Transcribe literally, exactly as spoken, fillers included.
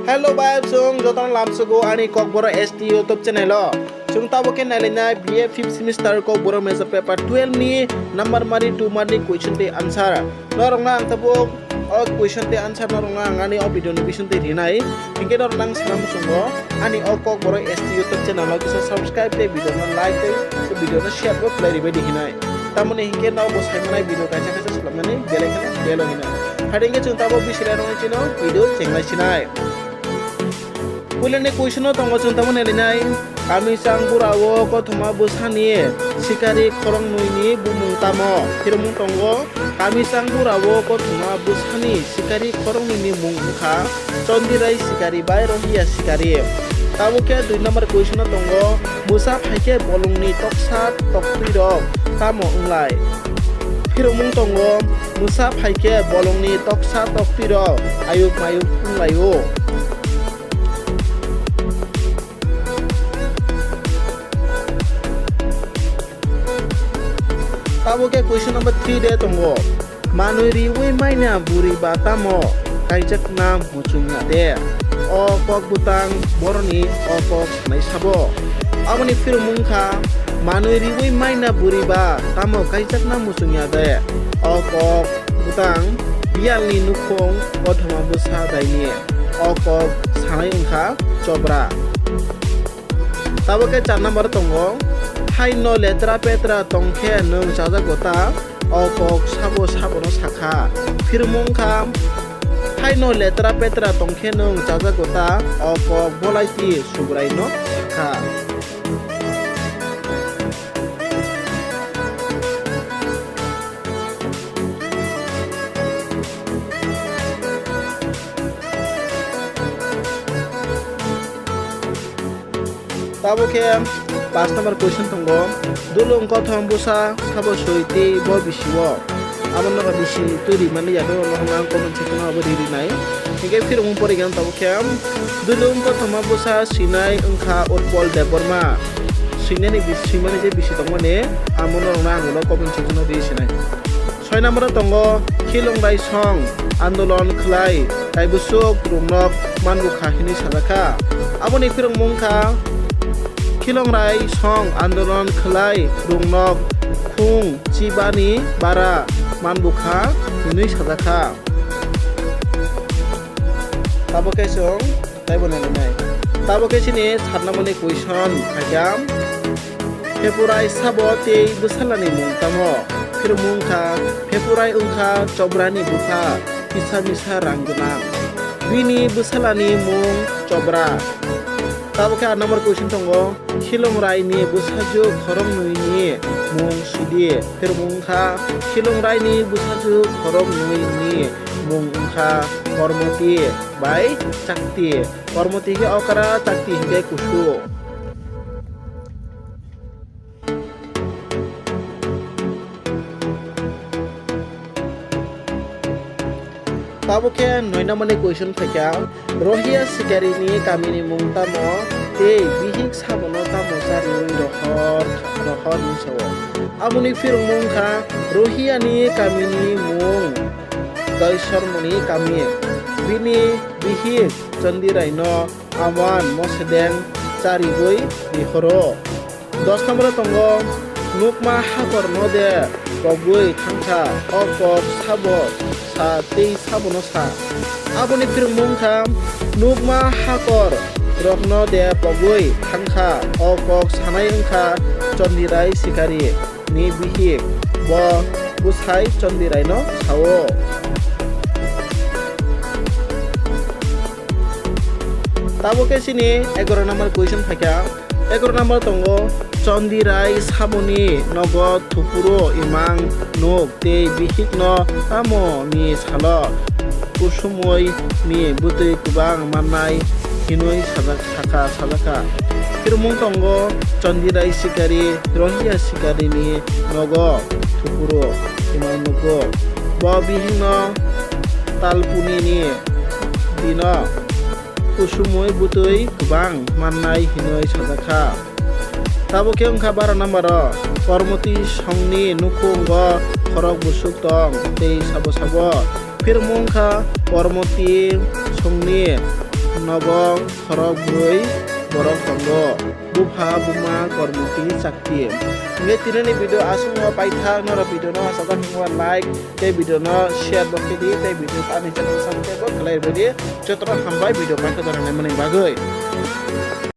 Hello bai, chwng jotono lamsugo ani Kokborok S T YouTube channel o. Chwng tabuk khe nailainai B A fifth semester Kokborok major paper twelve ni number mari two mari question tei answer. Norokno ang tabuk o question tei answer norokno ang ani o video ni bisingtwi rinai. Hinkhe norokno ang sana muchungo ani o Kokborok S T YouTube channel o kisa subscribe tei video no like tei video no share bo khlai ribai di hinai. Tamoni hinkhe no bo sai manai video kaisa kaisa swlamnani belai kheno belo hinai. Phai hinkhe chwng tabuk bising lai rwngwi chino video chenglai sinai. Puilani question o tongo chwng tamo nailainai, Kamichang bura o kothoma bwsani sikari khoroknwi ni bumung tamo? Phirmung tongo, Kamichang bura o kothoma bwsani sikari khoroknwi ni mung wngkha Chondirai sikari bai Rohiya sikari. Tabuk khe dui number question o tongo, bwsa phaikhe bolongni toksa toktwi rok tamo wnglai? Phirmung tongo, bwsa phaikhe bolongni toksa toktwi rok ayuk mayuk wnglai o. Tabuk khe question number three de tongo. Manwi riwi maina buri ba tamo kaijakna muchungya de? O kok bwtang boroni o kok sanai sabo. Aboni phirmung wngkha, manwi riwi maina buri ba tamo kaijakna muchungya de? O kok bwtang biyalni nukhung kothoma bwsa daini. O kok sanai wngkha chobra. Tabuk khe char number tongo, haino letra petra tongkhe nwng chajago ta? O kok sabo sabono sakha. Phirmung wngkha, haino letra petra tongkhe nwng chajago ta? O kok bolaiti Subraino sakha. Tabuk khe paanch number question tongo, dulung kothom bwsa sabo swi tei bo bisi o? Abo no bisi twi rimani yago no hwnna ang comment section o abo ri rinai. Hinkhe phirmung porigan tabuk khe, dulung kothoma bwsa swinai wngkha Utpol Debbarma. Swinani bis-, swimani je bisi tongmani, amo norokno ang ulo comment section o ri sinai. Soi number o tongo, Khilongrai song andolon khlai kaibwswk rwngnok manbukha hinwi sajakha. Aboni phirmung wngkha, Khilongrai song andolon khlai rwngnok khung chibani bara manbukha hinwi sajakha. Tabuk khe chwng taibo nailainai. Tabuk khe chini sat number ni question phaikha, Phepurai sabo tei bwsalani mung tamo? Phirmung wngkha, Phepurai wngkha Chobrani bupha, kisa misa rang gwnang. Bini bwsalani mung Chobra. Tabuk khe aat number question tongo, Khilongrai ni bwsajwk khoroknwi ni mung sidi? Phirmung wngkha, Khilongrai ni bwsajwk khoroknwi ni mung wngkha Kormoti bai Chakti. Kormoti khe okra, Chakti hinkhe kusu. Tabuk khe noi number ni question phaikha, Rohiya sikari ni kami ni mung tamo tei bihik sabono tamo chariwi rohor, rohor hinwi sao? Aboni phirmung wngkha, Rohiya ni kami ni mung Doisormoni kami. Bini bihik Chondirai no awan mosedeng chariwi rihoro. Dos number o tongo, nukma hakor no de pogwi thangkha, o kok sabo sa tei sabono sa? Aboni phirmung wngkha, nukma hakor rokno de pogwi thangkha, o kok sanai wngkha Chondirai sikari ni bihik, bo bwsai Chondirai no sao. Tabuk khe chini egaroh number question phaikha. Egaroh number tongo, Chondirai saboni nogo thupuro imang nuk tei bihikno tamo ni salo kusumui ni bwtwi kwbang mannai hinwi sajak, sakha, sajakha. Phirmung tongo, Chondirai sikari, Rohiya sikari ni nogo thupuro imang nugo. Bo bihikno talpuni ni dino kusumui bwtwi kwbang mannai hinwi sajakha. Tabuk khe wngkha baro number o, Kormoti songni nukhungo khorok bwswk tong tei sabo sabo. Phirmung wngkha Kormoti songni Nobong khorok brwi borok tongo, bupha buma kormoti chakti. Hingke tinini video aswkno paithak, norok video no aswk khe like tei video no share bo khe di tei video ani channel subscribe bo khlai rw di. Jotono hambai video paithak rwna mani bagwi.